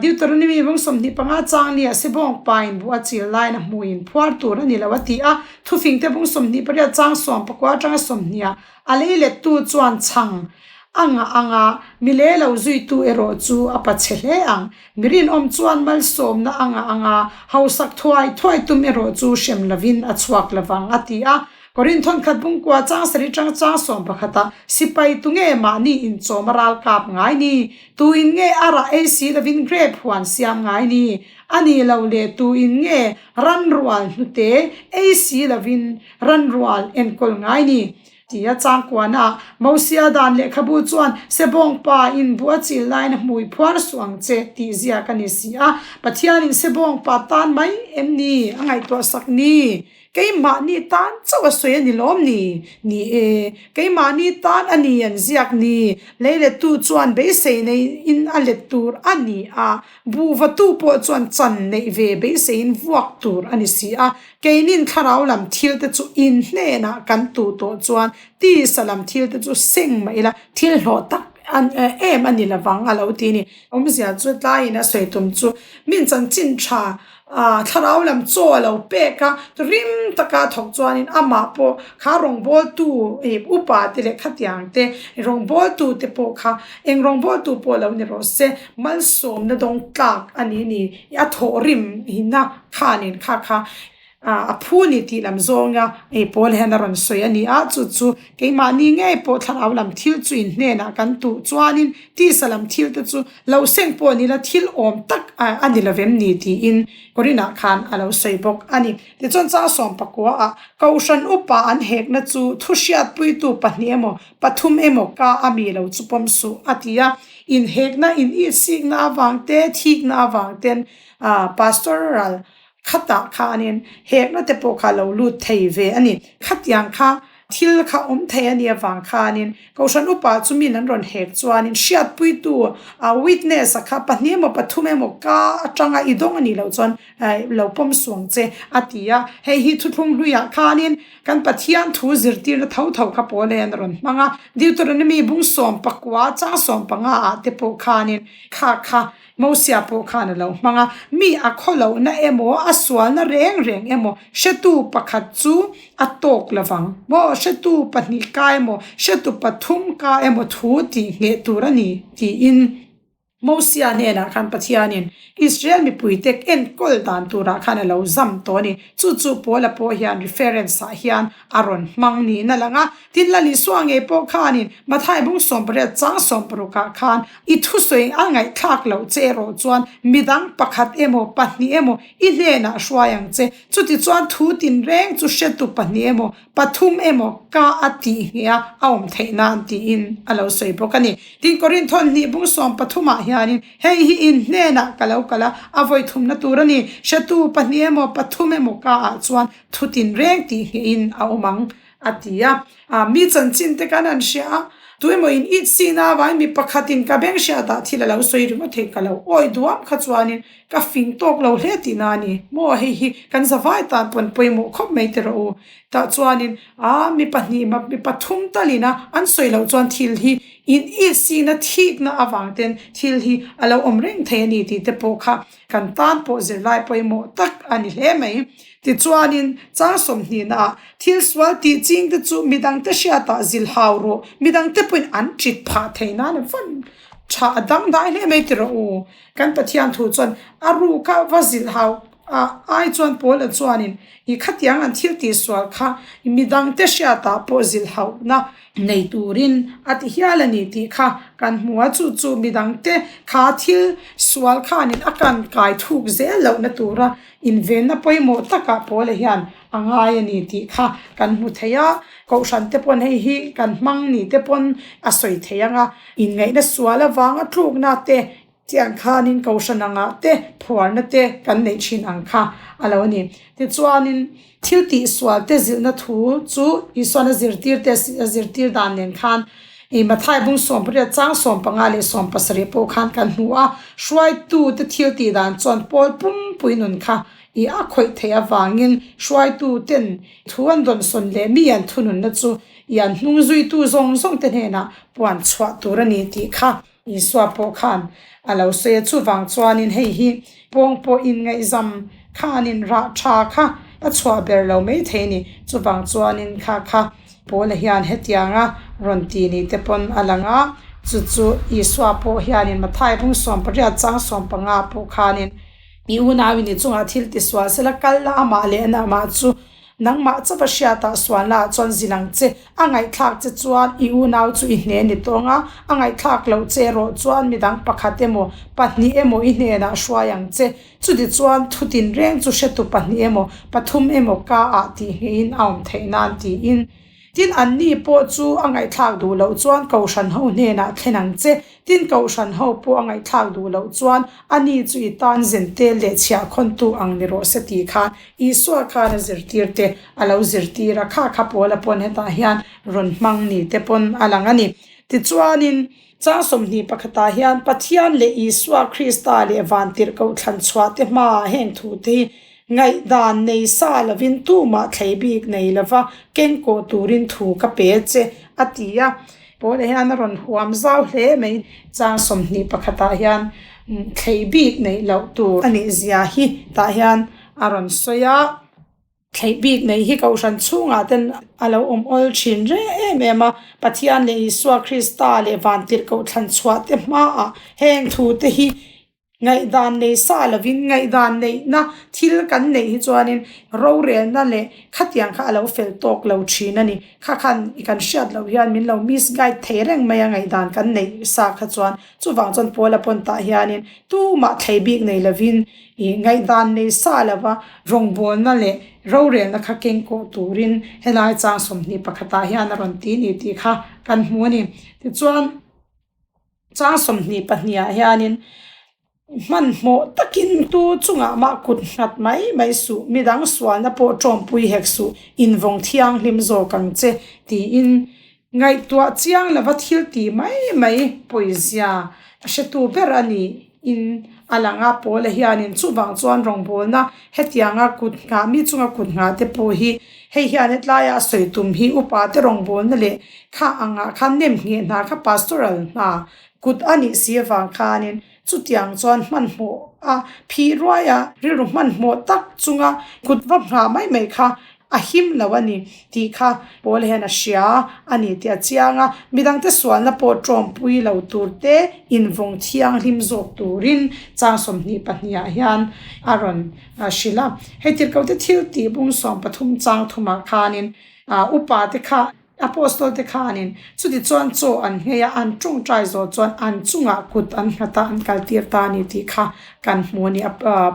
Deuteronomy bung 25 chang nia Sebawng pain buh a chil laiin a hmuin phuar tur a ni lo a ti a. Thufingte bung 28 chang 19 atanga 20 ah A lei lettu chuan chhang a ngah ang a, mi le lo zuitu erawh chu a pa chhe hle ang. Mi rinawm chuan malsawmna a ngah ang a, hausak thuai thuai tum erawh chu hrem lovin a chhuak lovang, a ti a. Korinth khat bungkua chang sarih tang chang 11 ah, Sipai tu nge mahni inchawm a ral kap ngai ni? Tu in nge a rah ei si lovin grape huan siam ngai ni? A ni lo le tu in nge ran rual hnute ei si lovin Ranrual enkawl ngai ni? Tia changkuana Mosia dan lehkhabu chuan Sebawng pa in bu a chil laiin a hmui phuar suh ang che tih ziak a ni si a. Pathianin Sebawng pa tan mai em ni a ngaihtuah sak ni? Keimahni tan chauh a sawi a ni lawm ni? Ni e, keimahni tan a ni an ziak ni. Leilettu chuan beisei neiin a let tur a ni a, buhvatu pawh chuan chan neih ve beiseiin vuak tur a ni si a. Keinin thlarau lam thil te chu in hnenah kan tuh tawh chuan tisa lam thil te chu seng mah ila thil hlawh tak an em a ni lovang a lo ti ni. Awmzia chu tlaiin a sawi tum chu min chanchin tha thlarau lam chaw a lo pek a, rim taka thawk chuanin amah pawh kha rawngbawltu upa te leh khatiang te rawngbawltu te pawh kha eng rawngbawltu pawh lo ni rawh se malsawmna dawng tlak a ni ni a thawhrim hina Khanin kha kha a phu ni tih lam zawnga ei pawl hian a rawn sawi a ni a, chu chu keimahni ngei pawh thlarau lam thil chu in hnenah kan tuh chuanin tisa lam thil te chu lo seng pawh ni la thil awm tak a ni lovem ni tiin Korinah khan a lo sawi bawk a ni. Tichuan chang 19 ah Kohhran upa an hekna chu thu hriatpuitu pahnih emaw pathum emaw ka a mi lo chu pawm suh a ti a, inhekna in itsikna avang te thikna avang ten Pastoral khatah khanin hekna te pawh kha lo lut thei ve a ni. Khatiang kha thil kha awm thei a nih avang khanin Kohhran upa chu min an rawn hek chuanin hriatpuitu witness a kha pahnih emaw pathum emaw ka atanga i dawng a nih loh chuan lo pawm suang che a ti a. Hei hi thuthlung hluiah khanin kan Pathian thu zirtirna tho tho kha pawl hian a rawn hmang a. Deuteronomy bung 19 chang 15 ah te pawh khanin kha kha Mosia pawh khan a lo hmang a, mi a khawlohna emaw, a sualna reng reng emaw hretu pakhat chu a tawk lovang maw? Hretu pahnih ka emaw, hretu pathum ka emaw thu tih ngheh tur a ni, tiin. Mosia hnenah khan Pathianin Israel mipuite enkawl dan turah khan a lo zam tawh a ni. Chu chu Paula pawh hian reference-ah hian a rawn hmang niin a lang a. Tin, Lal Isua ngei pawh khanin Mathai bung 18 chang 16 ah khan i thusawi a ngaihthlak loh che erawh chuan midang pakhat emaw pahnih emaw i hnenah hruai ang che. Chutichuan thu tinreng chu hretu pahnih emaw pathum emaw ka a tih ngheh a, a awm theih nan tiin a lo sawi bawk a ni. Tin, Korinth hnih bung 13 ah hianin hei hi in hnenah ka lo kal a, a vawi thumna tur a ni. Hretu pahnih emaw pathum emaw ka ah chuan thu tinreng tih nghehin a awm ang a ti a. A mi chanchin te khan an hria a, tu emaw in it sina avangin mi pakhatin ka beng hriatah thil a lo sawi ringawt thei ka lo awi duam kha chuanin ka fing tawk lo hle tihna a ni. Maw hei hi kan zavai tan pawn pawimawh khawp mai ti rawh u. Tah chuanin a mi pahnih mi pathum talin a an sawi loh chuan thil hi in it sina thikna avang ten thil hi a lo awm reng thei a ni tih te pawh kha kan tan pawh zirlai pawimawh tak a ni hle mai. Tichuanin, chang sawmhnihnaah, thil sual tih chingte chu midangte hriatah zil hau rawh, midangte pawhin an ṭit phah thei nan a van ṭha a dangdai hle mai ti rawh u. Kan Pathian thu chuan a ruk a va zil hau a ai chuan Paula chuanin i khatiang an thil tih sual kha midangte hriatah pawh zil hauhna nei turin a ti hial a ni tih kha kan hmu a, chu chu midangte kha thil sual khanin a kan kai thuk zel lohna tura Invenna pawimawh takah Paula hian a ngai a ni tih kha kan hmu thei a, Kohhran te pawn hei hi kan hmang ni te pawn a sawi thei ang a, inngaihna sual avanga tlukna te tiang khanin Kohhran angah te phuarna te kan neih thin ang kha a lo ni. Tichuanin thil tihsual te zilhna thu chu Isuan a zirtir te a zirtir dan nen khan I Mathai bung 18 chang 15 leh 17 pawh khan kan hmu a, hruaitute thil tih dan chuan pawl pumpui nun kha i a khawih theih avangin hruaituten thu an dawnsawn leh mi an thununna chu i an hnung zuitu zawng zawngte hnenah puan chhuah tur a ni tih kha Isua pawh khan a lo sawi a, chuvang chuanin hei hi pawng pawh inngaihzam khanin rah tha kha a chhuah ber lo mai thei a ni. Chuvang chuanin kha kha Paula hian hetianga rawn ti ni te pawn a lang a, chu chu Isua pawh hianin Mathai bung 18 chang 15 pawh khanin i unauin i chungah thil ti sual sela kal la amah leh anamah chu Nangmah chauh a hriatah sualnaah chuan zil ang che. A ngaihthlak che chuan i unau chu i hne ni tawng a, a ngaihthlak loh che erawh chuan midang pakhat emaw, pahnih emaw i hnenah hruai ang che. Chutichuan thu tinreng chu hretu pahnih emaw, pathum emaw ka ah tih ngeiin a awm theih nan tiin. Tin, anni pawh chu a ngaihthlak duh loh chuan Kohhran ho hnenah thlen ang che. Tin, Kohhran ho pawh a ngaihthlak duh loh chuan ani chu i tan zentel leh chhiahkhawntu ang ni rawh se tih khan Isua khan a zirtir te a lo zirtir a, kha kha Paula pawn hetah hian rawn hmang ni te pawn a lang a ni. Tichuanin, chang 21 ah hian Pathian leh Isua Krista leh Vantirhkoh thlanchhuah te hmaah heng thu te hi Ngaihdan nei sa lovin tumah thlei bik nei lova kengkawh turin thu ka pe che, a ti a. Paula hian a rawn huam zau hle mai. Chang 21 ah hian thlei bik neih loh tur a nih zia hi tah hian a rawn sawi a. Thlei bik neih hi Kohhran chhungah ten a lo awm awl thin reng em em a. Pathian leh Isua Krista leh Vantirhkoh thlanchhuah te hmaah heng thu te hi Ngaihdan nei sa lovin ngaihdan neihna thil kan neih hi chuanin rorelna leh khatiang kha a lo fel tawk lo thin a ni. Kha khan i kan hriat loh hian min lo misguide thei reng mai a ngaihdan kan neih sa kha chuan. Chuvang chuan Paula pawn tah hianin tumah thlei bik nei lovin i ngaihdan nei sa lova rawngbawlna leh rorelna kha keng kawh turin helai chang 21 ah hian a rawn ti ni tih kha kan hmu a ni. Tichuan. Chang 22 ah hianin hmanhmawh takin tu chungah mah kut nghat mai mai suh, midang sualna pawh tawmpui hek suh, invawng thianghlim zawk ang che tiin ngaihtuah chiang lova thil ti mai mai pawizia hretu ber a ni in a lang a. Paula hianin chuvang chuan rawngbawlna hetianga kut nghah mi chunga kut nghah te pawh hi hei hian hetlaia a sawi tum hi upa te rawngbawlna leh kha angah khan nem ngheh hna kha pastoral hna kut a nih si avang khanin chutiang chuan hmanhmawh a phih ruai a, rilru hmanhmawh tak chunga kut va nghah mai mai kha. a him lo a ni tih kha Paul hian a hria a ni tih a chiang a. Midangte sualna pawh tawmpui lo tur te invawng thianghlim zawk turin chang 22 ah hian a rawn hrilh a. Hei tirhkohte thil tih bung 13 chang thumah khanin upa te kha Apostol te khanin chutichuan chaw an nghei a, an tawngtai zawh chuan an chungah kut an nghat a, an kaltir ta a ni tih kha kan hmu a ni.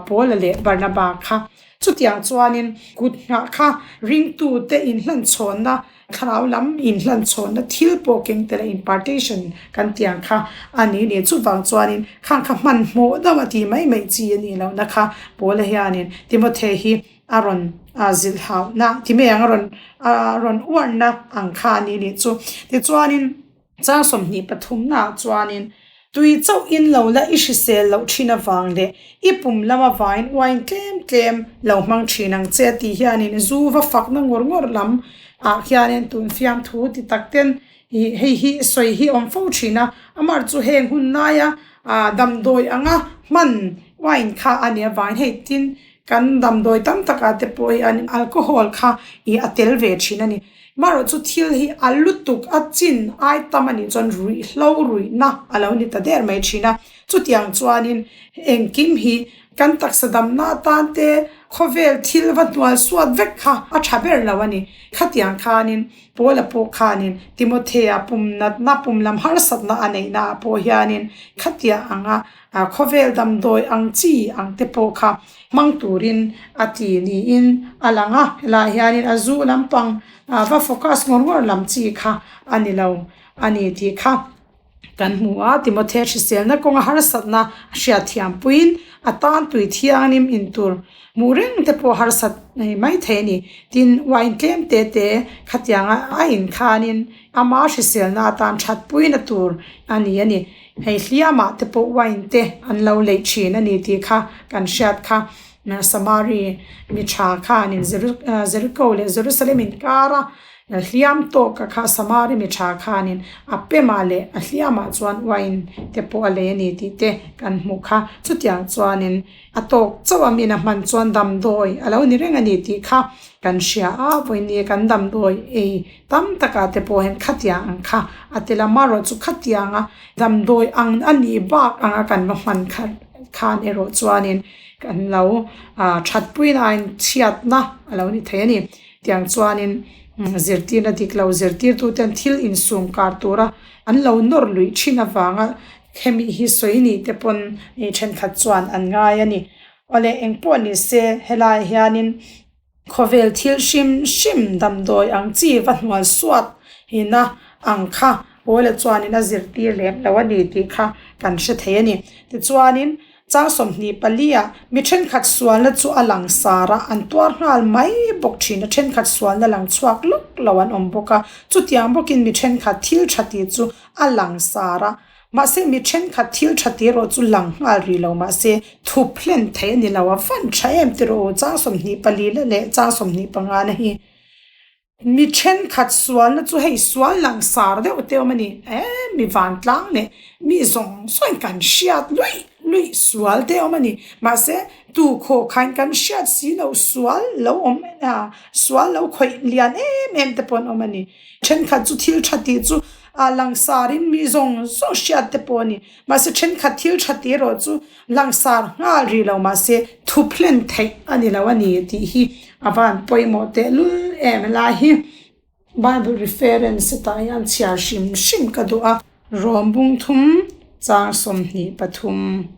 Paula leh Barnaba kha chutiang chuanin kut nghah kha ringtute inhlanchhawnna, thlarau lam inhlanchhawnna thil pawh keng tel a impartation kan tih ang kha a ni ni. Chuvang chuanin khang kha hmanhmawh deuh a tih mai mai chi a nih lohna kha Paula hianin Timothy hi a rawn zilh hauhna ti mai ang a rawn a rawn uarna ang kha a ni nih chu. Tichuanin chang 23 naah chuanin tui chauh in lo la i hrisel loh thin avang leh i pum lam avangin uain tlem tlem lo hmang thin ang che tih hianin zu va fakna ngawr ngawr lam ah hianin tun fiamthu ti tak ten ih hei hi sawi hi awm fo thin a, amah chu heng hun laia ah damdawi anga hman uain kha a nih avangin hei tin Kan damdawi tam takah te pawh hian alcohol kha ih a tel ve thin a ni. Marawh chu thil hi a lutuk a chin ai tam a nih chuan ruihhlo ruihna a lo ni ta der mai thin a. Chutiang chuanin engkim hi kan taksa damna atan te khawvel thil va hnual suat vek kha a tha ber lo a ni. Khatiang khanin Paula pawh khanin Timothea pum natna pum lam harsatna a neihna ah pawh hianin khatiang anga A khawvel damdawi ang chi ang te pawh kha hmang turin a ti niin a lang a, helaiah hianin a zu lampang va focus ngawr ngawr lam chi kha a ni lo a ni tih kha kan hmu a. Timothea hriselna kawnga harsatna a hriatthiam puiin a tan tui thianghlim in tur hmuh reng te pawh harsat mai thei a ni. Tin, wine tlem te te khatianga a in khanin ama hriselna atan that puina tur a ni a ni. Hei hliamah te pawh wine te an lo leih thin a ni tih kha kan hriat kha. Samari mi tha khanin Jericho leh Jerusalem inkara hliam tawka kha Samari mi tha khanin a pemah leh a hliamah chuan wine te pawh a lei a ni tih te kan hmuh kha. Chutiang chuanin A tawk chauh a min a hman chuan damdawi a lo ni reng a ni tih kha kan hria a, vawiin kan damdawi ei tam takah te pawh hian khatiang ang kha a tel a, marawh chu khatianga damdawi ang a nih bak anga kan va hman khat khan erawh chuanin kan lo thatpui nain chhiatna a lo ni thei a ni. Tiang chuanin zirtirna dik lo zirtirtuten thil insum kar tura an lo nawr luih thin avanga Hemi hi sawi ni te pawn ih thenkhat chuan an ngai a ni. Awle engpawh ni se helaiah hianin khawvel thil hrim hrim damdawi ang chi va hnual suat ina ang kha Paula chuanin a zirtir lem lo a ni tih kha kan hre thei a ni. Tichuanin chang 24 ah mi thenkhat sualna chu a lang sar a, an tuar nghal mai bawk thin a, thenkhat sualna lang chhuak lawk lo an awm bawk a, chutiang bawkin mi thenkhat thil tha tih chu a lang sar a, mahse mi thenkhat thil tha tih erawh chu lang nghal rih lo mahse thup hlen theih a ni lo a, van tha em ti rawh u, chang 24 la leh chang 25 na hi mi thenkhat sualna chu hei sual lang sar deuh te awm a ni, eh mi vantlang leh mi zawng zawng kan hriat luih luih sual te awm a ni, mahse tu khawh khain kan hriat si loh sual lo awm a sual lo khawih lian em em te pawh an awm a ni. Thenkhat chu thil tha tih chu ah langsarin mi zawng zawng hriat te pawh a ni. Mahse thenkhat thil tha tih erawh chu langsar nghal rih lo mahse thup hlen theih a ni lo a ni tih hi a van pawimawh tehlul em helai hi Bible reference hetah hian chhiar hrim hrim ka duh a. Rawm bung thum chang 23.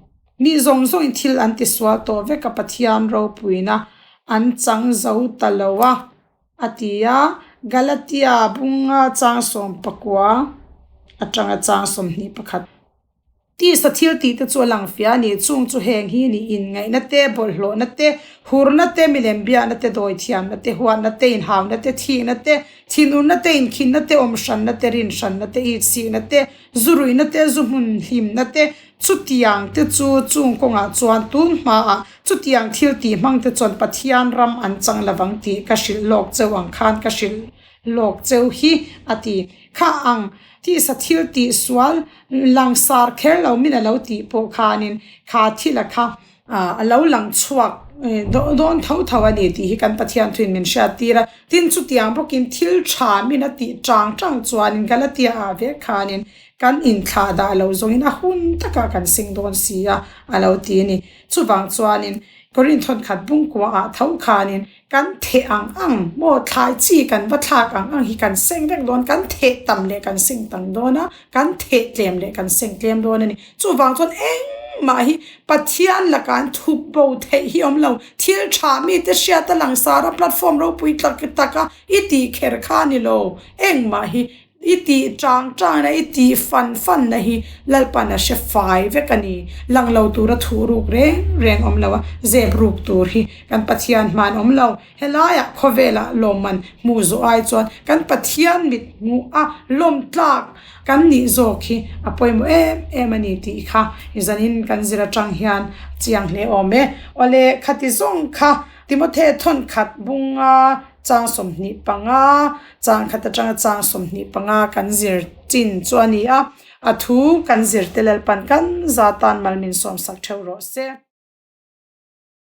Mi zawng zawngin thil an tisual tawh vek a Pathian ropuina an chang zo ta lo a. A ti a, Galatia bunga chang 19 atanga chang 21. Tisa thil tih te chu a lang fia a ni, chung chu heng hi ni inngaihna te, bawlhhlawhna te, hurna te, milem biakna te, dawithiamna te, huatna te, inhauna te, thihna te, thinurna te, inkhinna te, awmhranna te, rinhranna te, itsikna te, zu ruihna te, zu hmun hlimna te, Chutiang te chu chung kawngah chuan tun hmaah chutiang thil tih hmang te chuan Pathian ram an chang lovang tih ka hrilh lawk cheu ang khan ka hrilh lawk cheu hi a ti. Kha ang tisa thil tih sual langsar kher lo min a lo tih pawh khanin kha thila kha a lo lang chhuak. dawn tho tho a ni tih hi kan Pathian thuin min hriattir a. Tin, chutiang bawkin thil tha min a tih chang chang chuanin Galatia ah vek khanin kan inthlah dah lo zawngin a hun takah kan seng dawn si a, a lo ti a ni. Chuvang chuanin Korinth thawnkhat bungkua ah tho khanin kan theh ang ang maw thlai chi kan va thlak ang ang hi kan seng vek dawn, kan theh tam leh kan seng tam dawn a, kan theh tlem leh kan seng tlem dawn a ni. Chuvang chuan engmah hi Pathian lakah an thup bo theih hi awm lo. Thil tha mite hriata langsara platform ropui tak taka i tih kher kha a ni lo. Engmah hi i tih chang chang na i tih fan fan na hi Lalpan a hre fai vek a ni. Lang lo tura thu ruk reng reng awm lo a, zep ruk tur hi kan Pathian hman awm lo. Helaiah khawvelah lawmman hmuh zawh ai chuan kan Pathian mit hmuh a lawm tlak kan nih zawk hi a pawimawh em em a ni tih kha i zanin kan zir atang hian chiang hle awm e. Awle khati zawng kha Timothe thawnkhat bunga chang 25 chang khat atanga chang 25 kan zir chin chu a ni a, a thu kan zir te Lalpan kan za tan mal min sawmsak theuh rawh se.